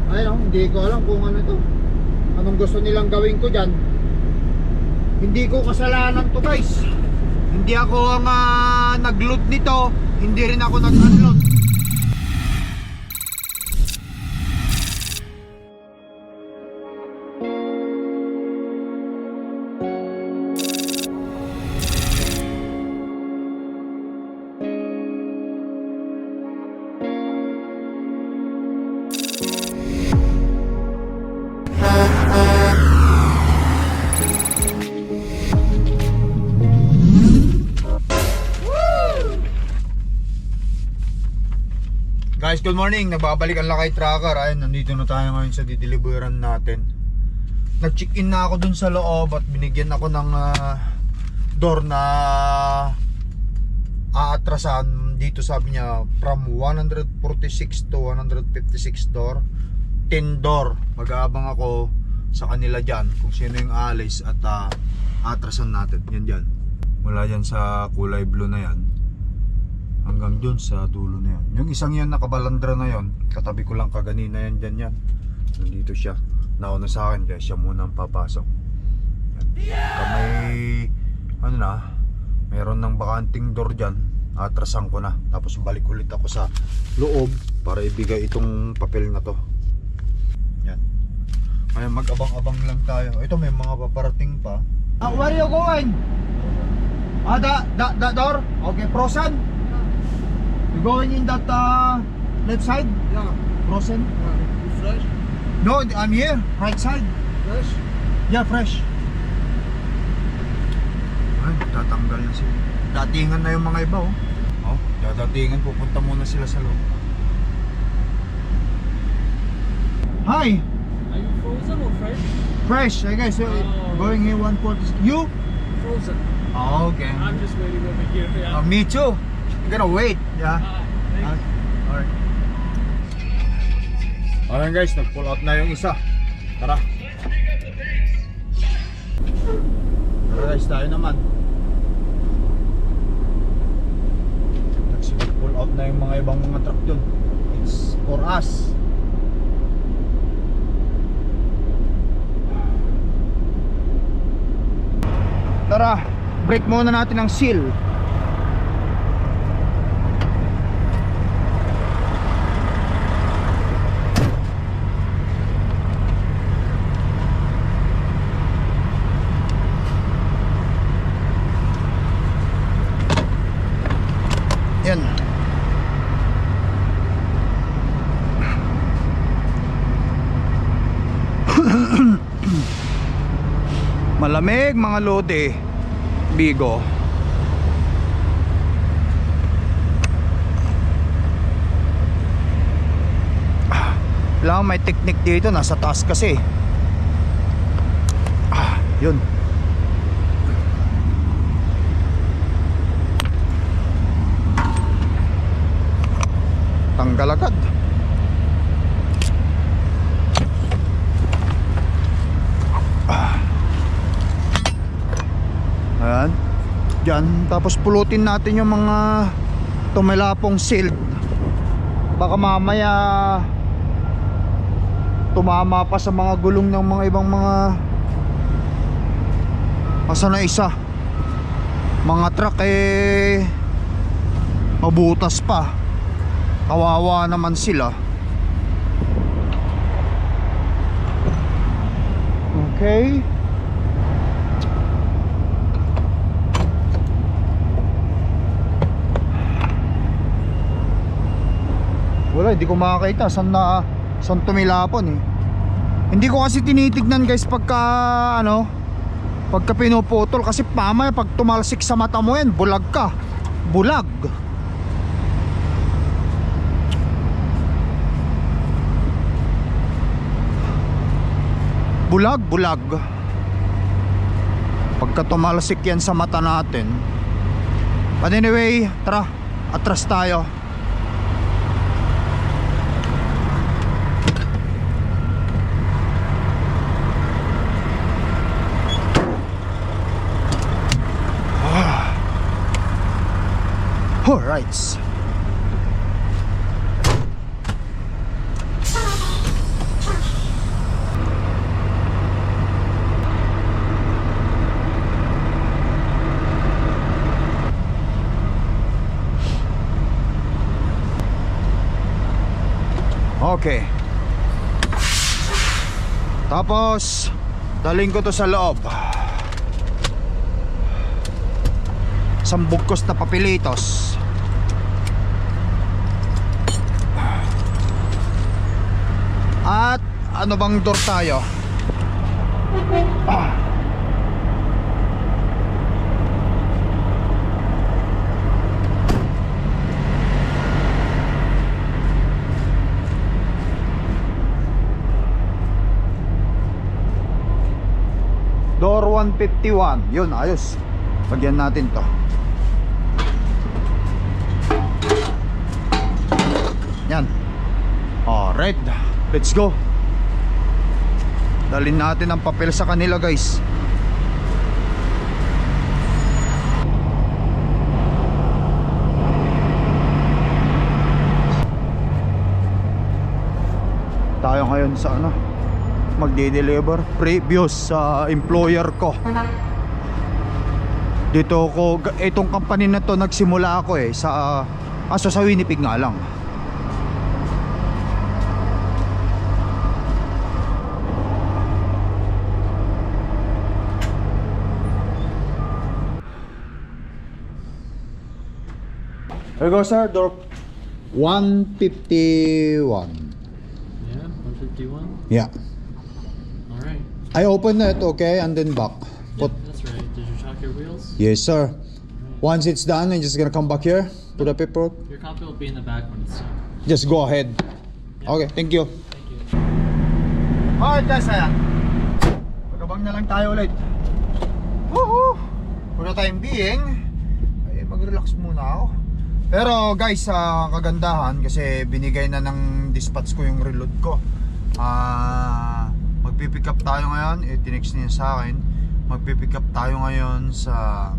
Ayun, hindi ko alam kung ano to. Anong gusto nilang gawin ko dyan. Hindi ko kasalanan to guys. Hindi ako ang nag-load nito. Hindi rin ako nag-unload. Guys, good morning. Nagbabalik ang Lakay Tracker. Ayun, nandito na tayo ngayon sa dideliveran natin. Nag-check-in na ako dun sa loob at binigyan ako ng door na aatrasan. Dito sabi niya from 146 to 156 door, 10 door. Mag-aabang ako sa kanila dyan kung sino yung alis at aatrasan natin. Yan dyan. Mula dyan sa kulay blue na yan hanggang dun sa dulo na yan. Yung isang yan nakabalandra na yon, katabi ko lang kaganina yan dyan yan. Nandito siya. Nauna sa akin kaya siya muna ang papasok. Kamay ano na, meron ng bakanting door dyan. Atrasan ko na. Tapos balik ulit ako sa loob para ibigay itong papel na to. Yan. Kaya mag-abang-abang lang tayo. Ito may mga paparating pa. Where are you going? The door? Okay, frozen? You going in that left side? Yeah. Frozen? You fresh? No, I'm here. Right side. Fresh? Yeah, fresh. Ay, tatanggal na sila. Datingan na yung mga iba, oh. Oh, dadatingan. Pupunta muna sila sa loob. Hi! Are you frozen or fresh? Fresh, I guess. So, going here 140. You? Frozen. Oh, okay. I'm just waiting over here. Yeah. Me too. I'm gonna wait. Yeah. Thanks. Alright. Alright guys, nag-pull out na yung isa. Tara. Tara guys, tayo naman. Nag-pull out na yung mga ibang mga truck dun. It's for us. Tara, break muna natin ang seal. Yan. Malamig mga lode Bigo. Lang may technique dito, nasa taas kasi. Yun. Tanggal agad. Ayan. Diyan. Tapos pulutin natin yung mga tumalapong silt. Baka mamaya tumama pa sa mga gulong ng mga ibang mga asa na isa. Mga truck mabutas pa. Kawawa naman sila. Okay. Wala, hindi ko makakita saan tumilapon eh. Hindi ko kasi tinitignan guys pagka pagka pinuputol, kasi mamaya pag tumalsik sa mata mo yan, bulag ka. Bulag. Bulag. Pagka tumalsik yan sa mata natin. But anyway, tara, atras tayo. Alright. Okay. Tapos daling ko to sa loob. Sambugkos na papelitos. At ano bang door tayo? Door 151. Yun, ayos. Lagyan natin to. Yan. Alright. Let's go. Dalhin natin ang papel sa kanila, guys. Tayo ngayon sa ano, magde-deliver previous sa employer ko. Dito ko, itong company na to nagsimula ako sa sa Winnipeg nga lang. Here you go, sir. Door 151. Yeah, 151. Yeah. All right. I open it, okay, and then back. Yep, that's right. Did you chock your wheels? Yes, sir. Once it's done, I'm just gonna come back here, put the paperwork. Your copy will be in the back when it's done. Just go ahead. Yeah. Okay, thank you. Thank you. Alright guys, ayan. Magabang na lang tayo ulit. Woohoo! For the time being, ay mag-relax muna ako. Pero guys, kagandahan kasi binigay na ng dispatch ko yung reload ko. Magpipick up tayo ngayon, tinext niya sa akin. Magpipick up tayo ngayon sa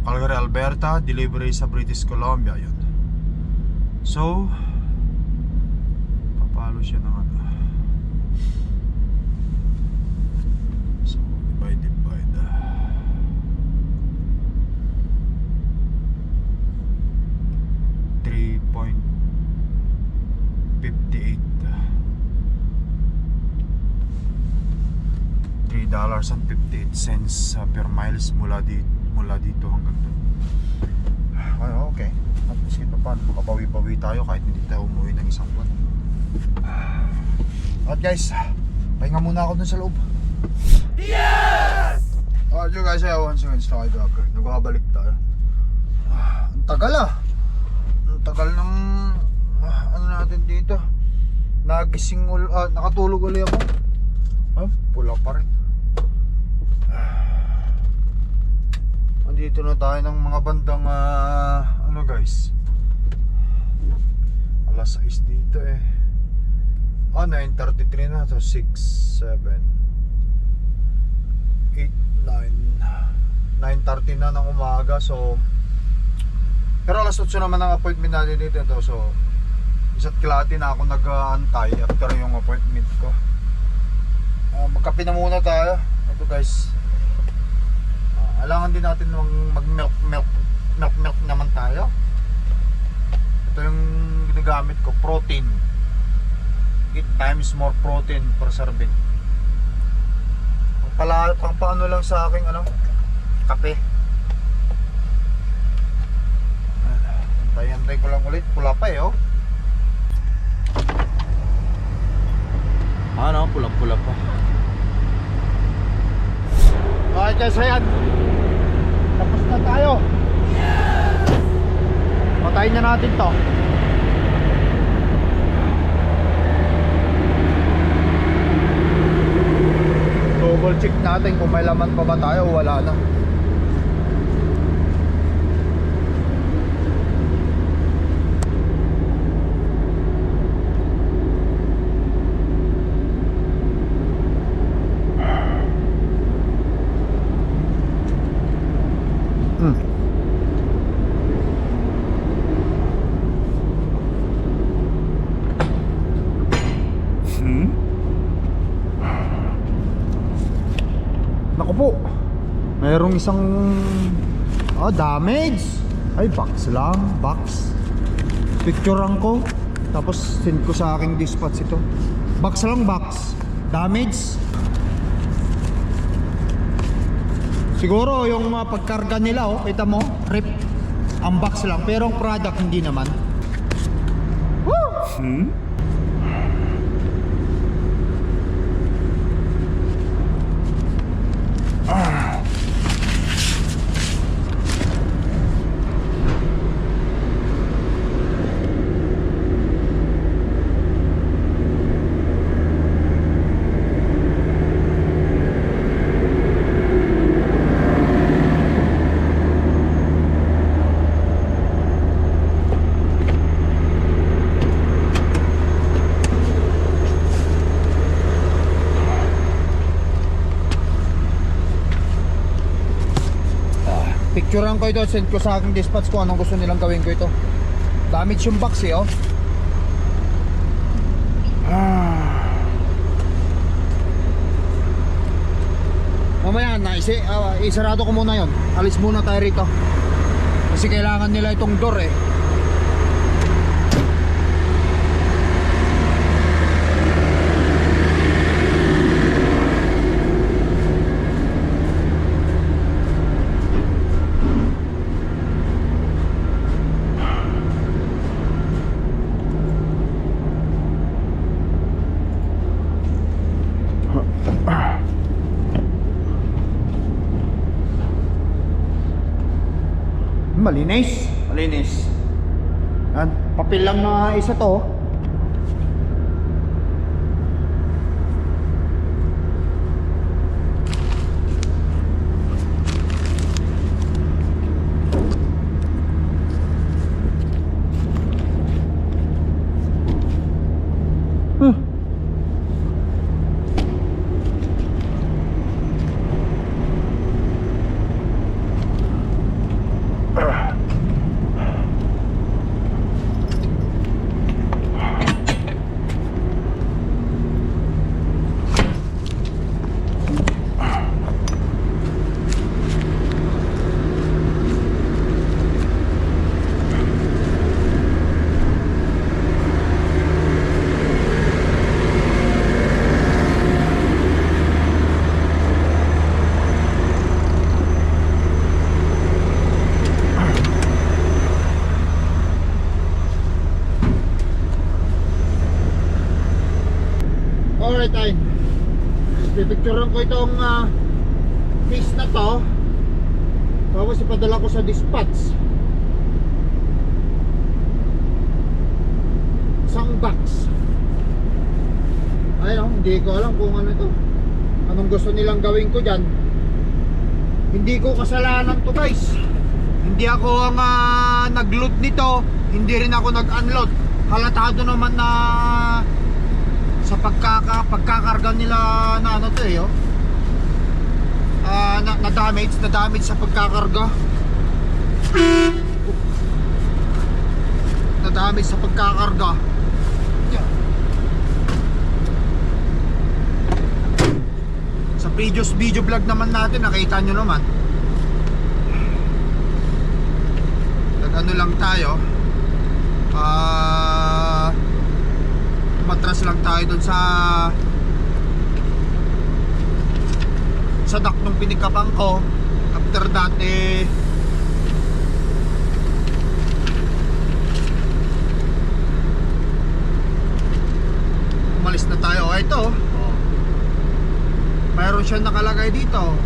Calgary, Alberta, delivery sa British Columbia, yun. So, papalo siya ng ano. So, divide. 3.58 $3.58 per miles mula dito hanggang doon. Okay. At least kita pa, makabawi-bawi tayo kahit hindi tayo umuwi ng isang buwan. At guys, pahinga muna ako dun sa loob. Yes! Alright you guys, once again, Skydrocker. Nagbabalik tayo. Ang tagal Ang tagal ng ano natin dito. Nagising nakatulog ulit ako. Pula pa rin. Andito na tayo ng mga bandang ano guys, alas 6 dito 9:33 na. So 6, 7, 8, 9 9:30 na ng umaga. So pero alas 8 naman ang appointment natin dito. So isa't kalahati na ako nag-aantay after yung appointment ko. Magkape na muna tayo. Ito guys, alangan din natin mag-milk naman tayo. Ito yung ginagamit ko, protein. 8 times more protein per serving. Pang paano lang sa aking kape. Antay ko lang ulit, pula pa pula pa. Alright guys, ayan. Tapos na tayo. Patayin na natin to. Double check natin kung may laman pa ba tayo o wala na. Naku po, mayroong isang damage. Ay, box lang, box. Picturean ko. Tapos send ko sa aking dispatch ito. Box lang, box. Damage. Siguro yung pagkarga nila, oh, kita mo, rip. Ang box lang, pero ang product hindi naman. Woo! Picturean ko ito, send ko sa aking dispatch ko anong gusto nilang gawin ko ito. Damage yung box eh, oh. Mamaya na, isarado ko muna yon. Alis muna tayo rito. Kasi kailangan nila itong door eh. Malinis. Malinis. Yan. Papel lang na isa to. Alright ay, pipicturean ko itong case na to. Tapos ipadala ko sa dispatch. Isang box. Ayun, hindi ko alam kung ano to. Anong gusto nilang gawin ko dyan. Hindi ko kasalanan to guys. Hindi ako ang nag-load nito. Hindi rin ako nag-unload. Halatado naman na sa pagkakarga nila na ano to eh, oh. Na damage sa pagkakarga. Na damage sa pagkakarga. Yeah. Sa previous video vlog naman natin, nakita nyo naman. Nag-ano lang tayo. Matras lang tayo dun sa dock nung pinikapang ko. After that umalis na tayo. Ito mayroon siya nakalagay dito.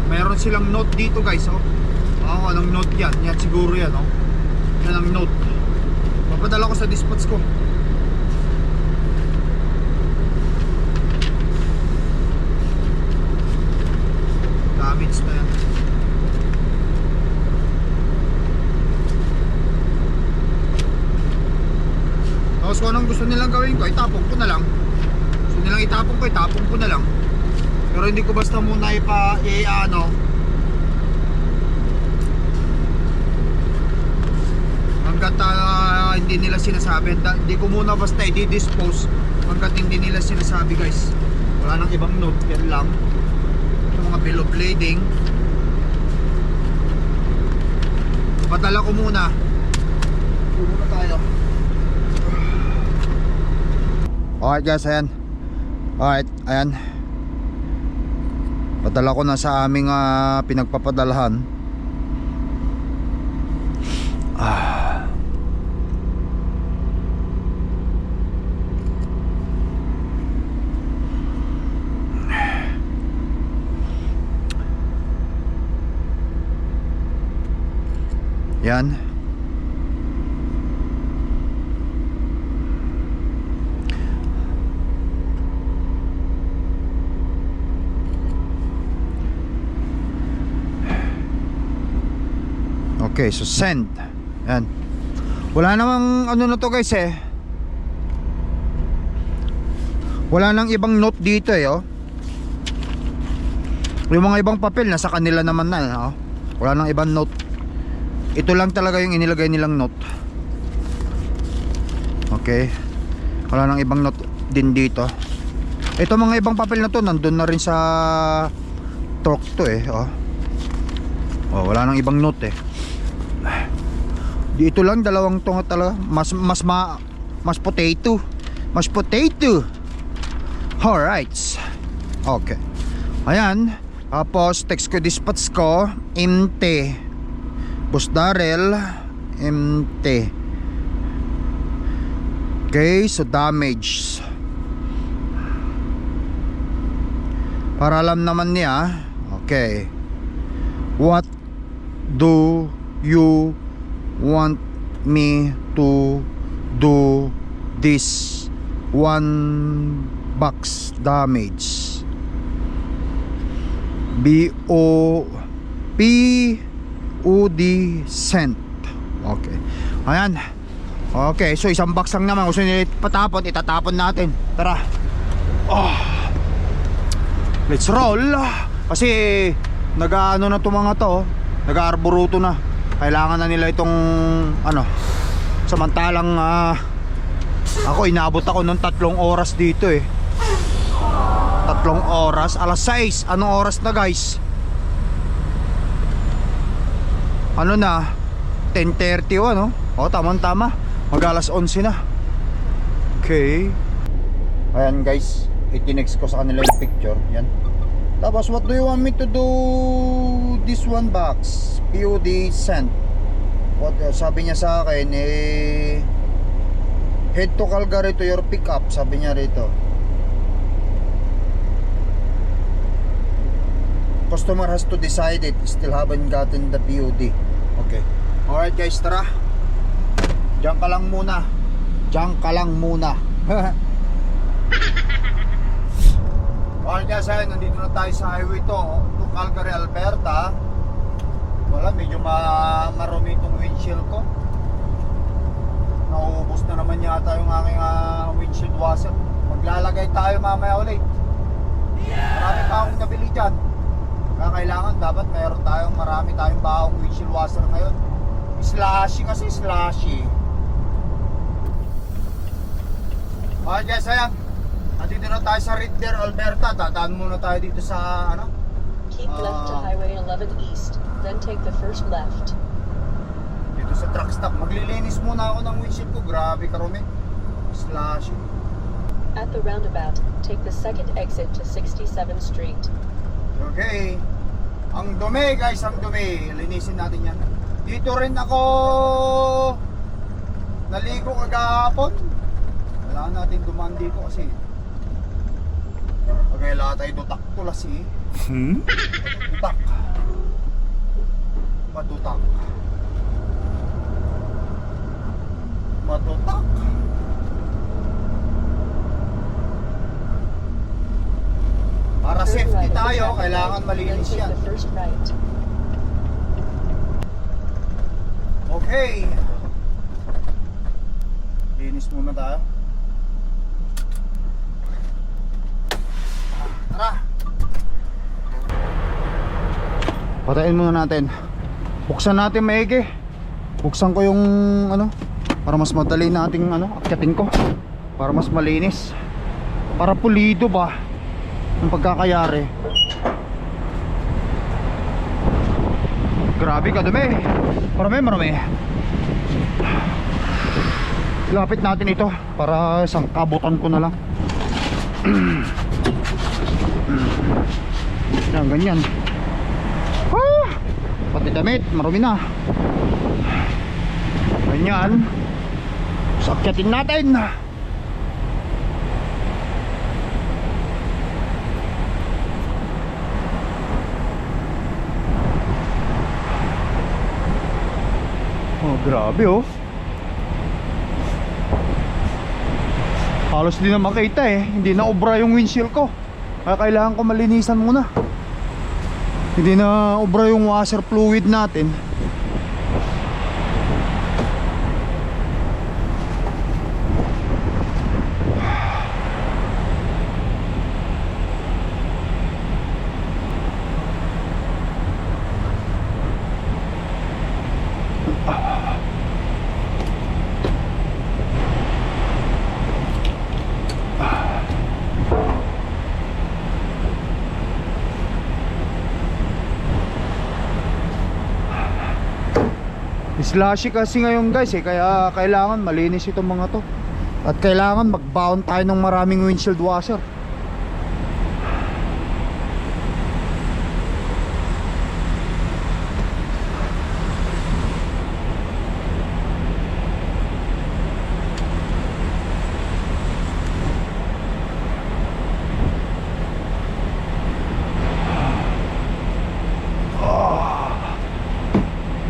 Mayroon silang note dito guys, oh. Anong note yan? Yan siguro yan, oh. Yan ang note. Papadala ko sa dispatch ko. Damage na yan. Tapos kung anong gusto nilang gawin ko, itapong ko na lang. Gusto nilang itapong ko na lang. Pero hindi ko basta muna hanggat hindi nila sinasabi. Hindi ko muna basta i-dispose hanggat hindi nila sinasabi guys. Wala nang ibang note, yan lang. Ito mga bill of lading. Papadala ko muna. Muna tayo. Alright guys, ayan. Alright, ayan. Padala ko na sa aming pinagpapadalahan. Yan. Okay, so send. Yan. Wala namang ano na to guys eh. Wala nang ibang note dito eh, oh. Yung mga ibang papel nasa kanila naman na eh, oh. Wala nang ibang note. Ito lang talaga yung inilagay nilang note. Okay. Wala nang ibang note din dito. Ito mga ibang papel na to nandun na rin sa torque to eh, oh. Oh, wala nang ibang note eh. Dito lang dalawang to talaga. Mas potato. Mas potato. Alright. Okay. Ayan. Tapos text ko dispatch ko MT Boss Darrell MT. Okay, so damage. Para alam naman niya. Okay. What do you want me to do this one box damage? POD sent. Okay. Ayan. Okay, so isang box lang naman. Gusto nila patapon, itatapon natin. Tara. Oh. Let's roll. Kasi nag-ano na to mga to, nag-arboruto na. Kailangan na nila itong ano. Samantalang ako inabot ako ng 3 oras dito eh. 3 oras, alas 6. Anong oras na guys? Ano na? 10:30 ano? O tama-tama. Mag alas 11 na. Okay. Ayan guys, itinext ko sa kanila yung picture. Yan. Tapos what do you want me to do this one box? POD sent. What sabi niya sa akin head to Calgary to your pickup, sabi niya rito. Customer has to decide it. Still haven't gotten the POD. Okay. Alright guys, tara. Diyan ka lang muna. Diyan ka lang muna. Alright guys, nandito na tayo sa highway to Calgary, Alberta. Wala, medyo marumi itong windshield ko. Nauubos na naman yata yung aking windshield washer. Maglalagay tayo mamaya ulit. Marami pa akong nabili dyan. Kaya kailangan dapat marami tayong baong windshield washer ngayon. Slashy kasi, slashy. Alright guys, ayan. Nandito na tayo sa Red Deer, Alberta. Dadaan muna tayo dito sa ano? Keep left to Highway 11 East, then take the first left. Dito sa truck stop. Maglilinis muna ako ng windshield ko. Grabe karumi. Slashy. At the roundabout, take the second exit to 67th Street. Okay. Ang dumi guys, ang dumi. Linisin natin yan. Dito rin ako naligo kagahapon. Kailangan natin dumaan dito kasi okay, lahat tayo dutak tulas eh. Dutak. Madutak. Madutak. Para Turn safety right at the tayo, traffic kailangan light, malinis then take yan. the first right. Okay. Linis muna tayo. Tara. Patayin muna natin. Buksan natin maigi. Buksan ko yung ano para mas madali nating akyatin ko. Para mas malinis. Para pulido ba ang pagkakayari. Grabe kadumi. Marami. Lapit natin ito para isang kabutan ko na lang. Yan, ganyan. Pati damit, marami na. Ganyan. Sakyatin natin. Oh, grabe oh. Halos di na makita eh. Hindi na obra yung windshield ko. Kaya kailangan ko malinisan muna. Hindi na obra yung washer fluid natin. Slushy kasi ngayon guys eh, kaya kailangan malinis itong mga to. At kailangan magbaon tayo ng maraming windshield washer.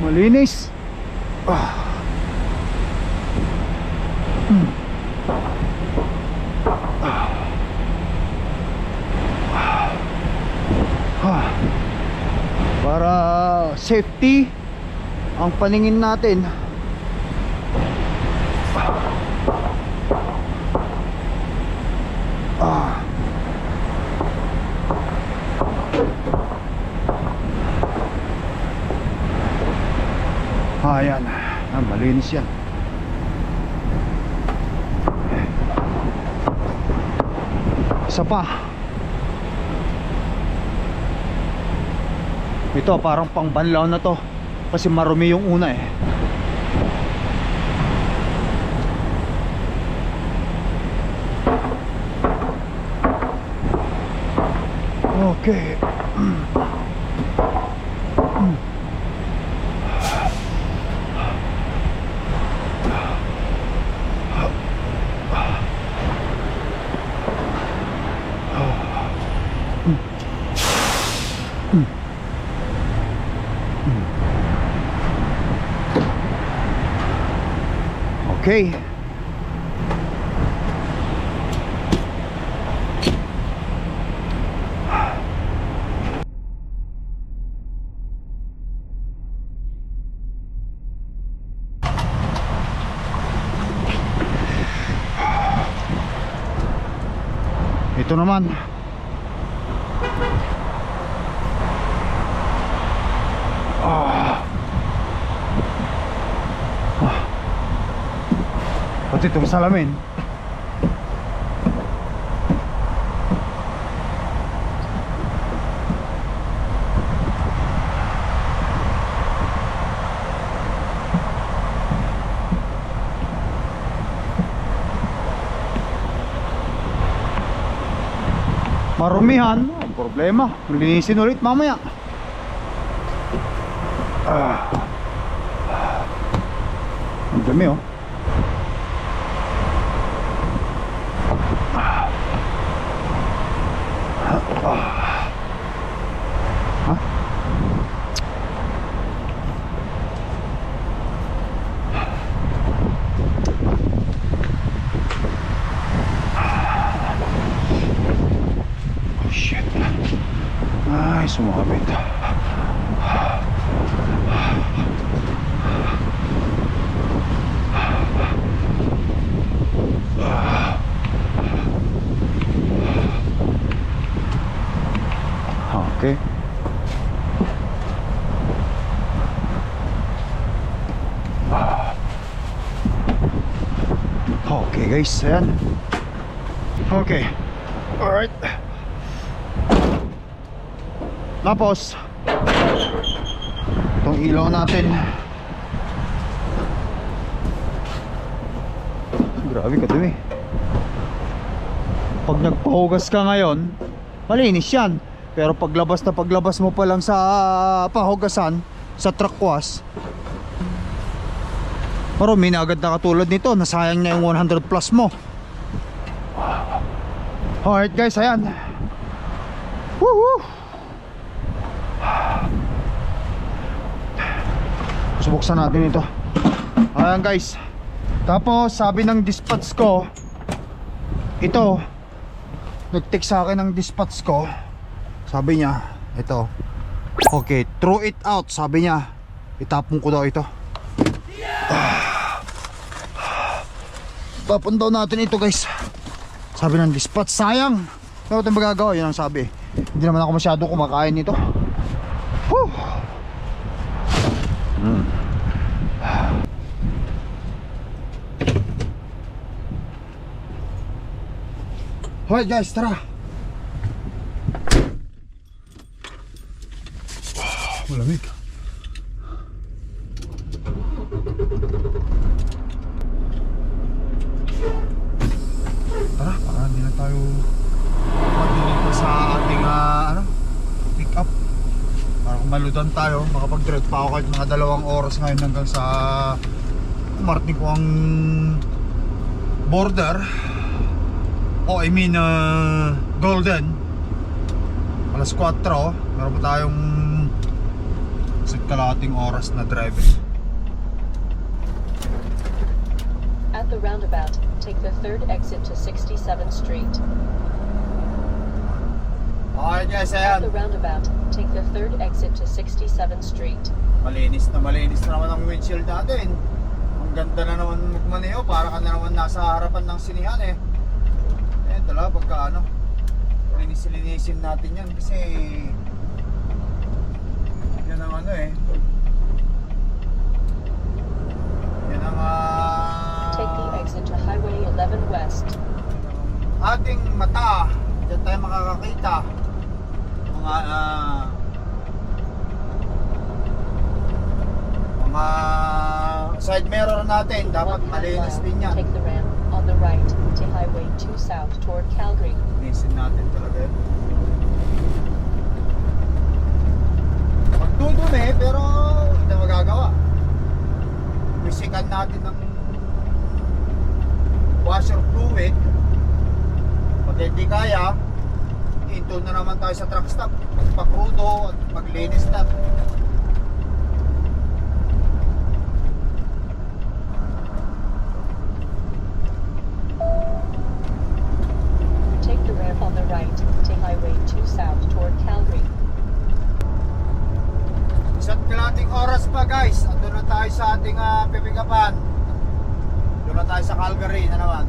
Malinis. Para safety ang paningin natin. Ayan, malinis yan. Isa pa. Ito parang pangbanlaw na to kasi marumi yung una eh. Okay. Okay. Ito naman. Pati itong salamin. Marumihan, problema. Linisin ulit mamaya. Ang dami oh. Ay, sumabit. Okay. Okay guys, ayan. Okay. Alright. Tapos Itong ilaw natin. Grabe kadumi. Pag nagpahugas ka ngayon, malinis yan. Pero paglabas mo pa lang sa pahugasan, sa truck wash, marumi na agad na katulad nito. Nasayang na yung 100 plus mo. Alright guys, ayan. Woohoo! Subuksan natin ito. Ayan guys. Tapos sabi ng dispatch ko, ito, nag-text sa akin ng dispatch ko. Sabi niya, ito, okay, throw it out. Sabi niya, itapon ko daw ito. Tapon daw natin ito guys. Sabi ng dispatch, sayang. Ano natin magagawa? Yun ang sabi. Hindi naman ako masyado kumakain nito. Whew. Alright guys, tara. Malamig. Tara, para hindi na tayo dito sa ating pick up. Para kung maludan tayo, makapag-drive pa ako kahit mga 2 oras ngayon hanggang sa umarating ko ang border. Golden. Alas 4, meron pa tayong kalahating oras na driving. At the roundabout, take the third exit to 67th Street. Okay guys, At ayan. the roundabout, take the third exit to 67th Street. Malinis na naman ang windshield natin. Ang ganda na naman magmaneho. Para ka na naman nasa harapan ng sinihan eh. Eh talaga pagka linisin natin yan kasi yan ang yan ang Take the exit to Highway 11 West. ating mata. Diyan tayo makakakita mga side mirror natin. Dapat 1 malinis mile. din yan. Take the ramp on the right to Highway 2 South toward Calgary. Linisin natin talaga yun. Magdudun pero hindi magagawa. Wisikan natin ng washer fluid. Pag hindi kaya, hinto na naman tayo sa truck stop. Magpakrudo at maglinis na. Take the ramp on the right to Highway 2 South toward Calgary. Isa't kalating oras pa guys. Andun na tayo sa ating pipikapan. Doon na tayo sa Calgary na naman.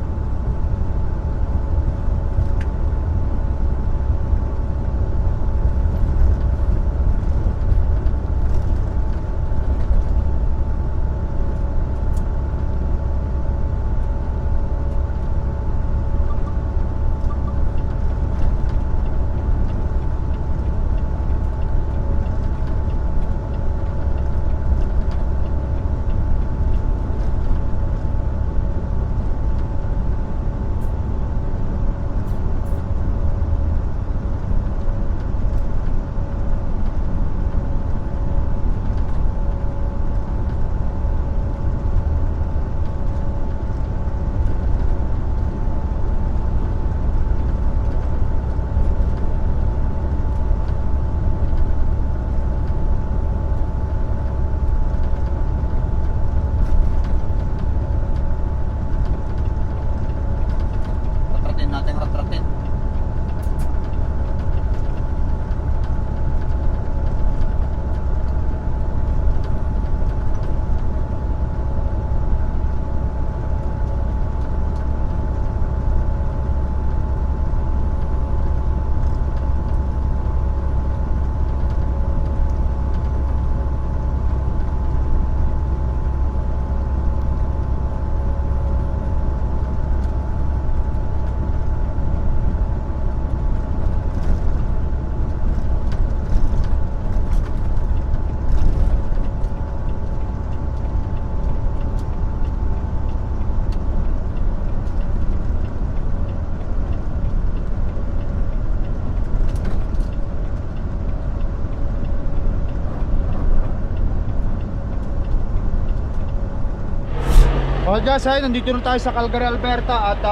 Okay guys, ay, nandito na tayo sa Calgary, Alberta. At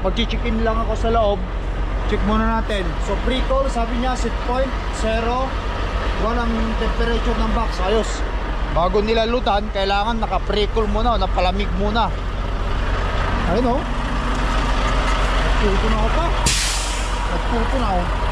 mag-check-in lang ako sa loob. Check muna natin. So pre-call, sabi niya set point 0. Walang temperature ng box. Ayos. Bago nila lutan, kailangan naka-pre-call muna, napalamig muna. Ayun o. Nagputo na ako pa. Nagputo na ako.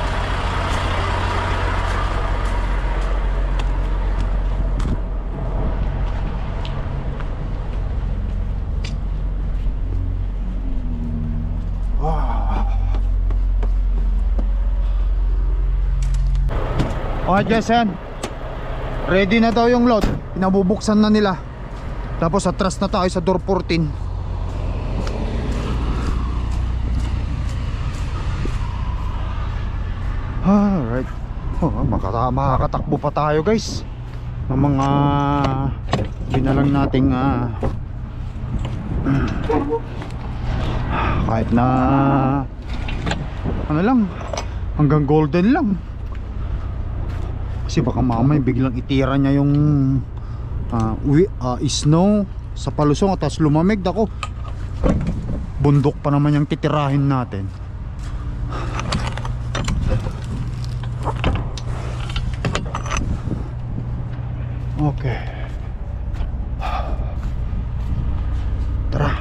Okay guys, yan. Ready na daw yung load. Pinabubuksan na nila. Tapos atras na tayo sa door 14. Alright. Makakatakbo pa tayo guys ng mga binalang nating kahit na ano lang, hanggang golden lang. Kasi baka mamay biglang itira niya yung snow sa palusong at tapos lumamig. Ako, bundok pa naman yung titirahin natin. Okay, tara.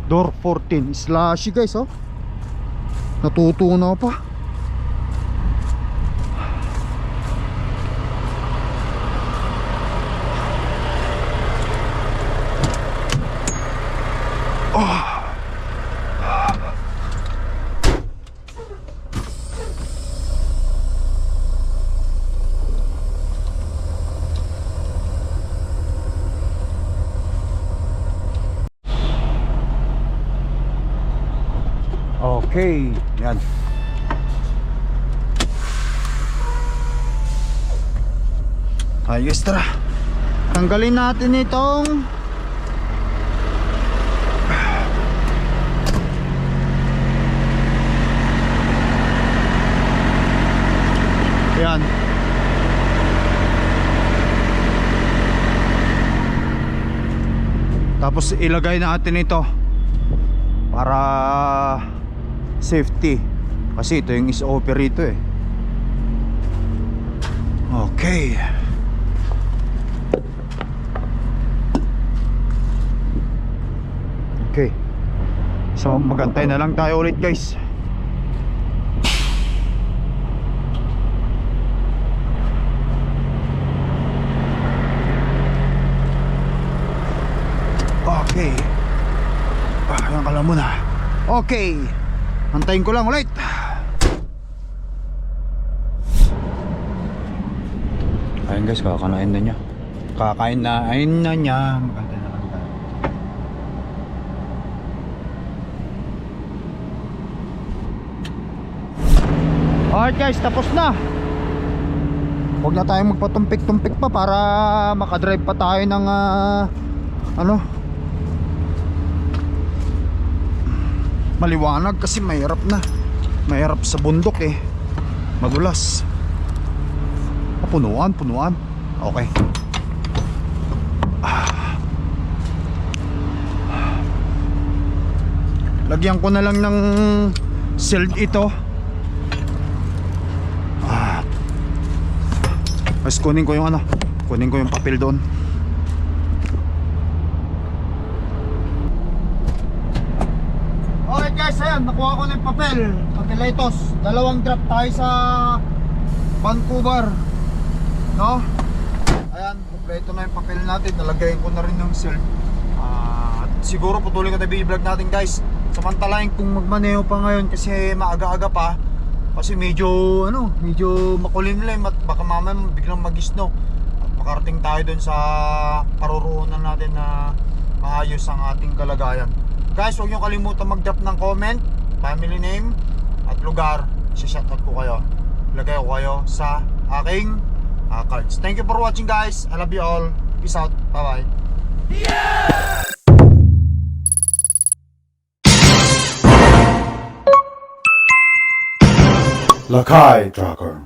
Door 14. Slashy guys, oh. Natutunaw pa. Okay, yan. Ayos, tara. Tanggalin natin itong yan. Tapos ilagay natin ito para safety, kasi ito yung is-offer rito eh. Okay. Okay. So magantay na lang tayo ulit guys. Okay. Yan ka lang muna. Okay. Antayin ko lang ulit. Ayun guys, kakanain na niya. Kakain na niya. Maganda na lang tayo. Alright guys, tapos na. Huwag na tayong magpatumpik-tumpik pa para makadrive pa tayo ng maliwanag, kasi mahirap na. Mahirap sa bundok eh. Madulas. Punuan. Okay. Lagyan ko na lang ng sealed ito. Mas kunin ko yung papel doon. Okay guys, ayan, nakuha ko na yung papelitos. 2 drop tayo sa Vancouver, no? Ayan, kompleto na yung papel natin. Nalagayin ko na rin yung seal. At siguro putulin ko na i-vlog natin guys. Samantalain kung magmaneho pa ngayon kasi maaga-aga pa. Kasi medyo makulimlim at baka mamaya biglang mag-snow. At makarating tayo dun sa paruroonan natin na maayos ang ating kalagayan. Guys, huwag nyo kalimutan mag-drop ng comment, family name at lugar. I-shoutout ko kayo. Lagay ko kayo sa aking cards. Thank you for watching guys. I love you all. Peace out. Bye bye. Lakai Tracker.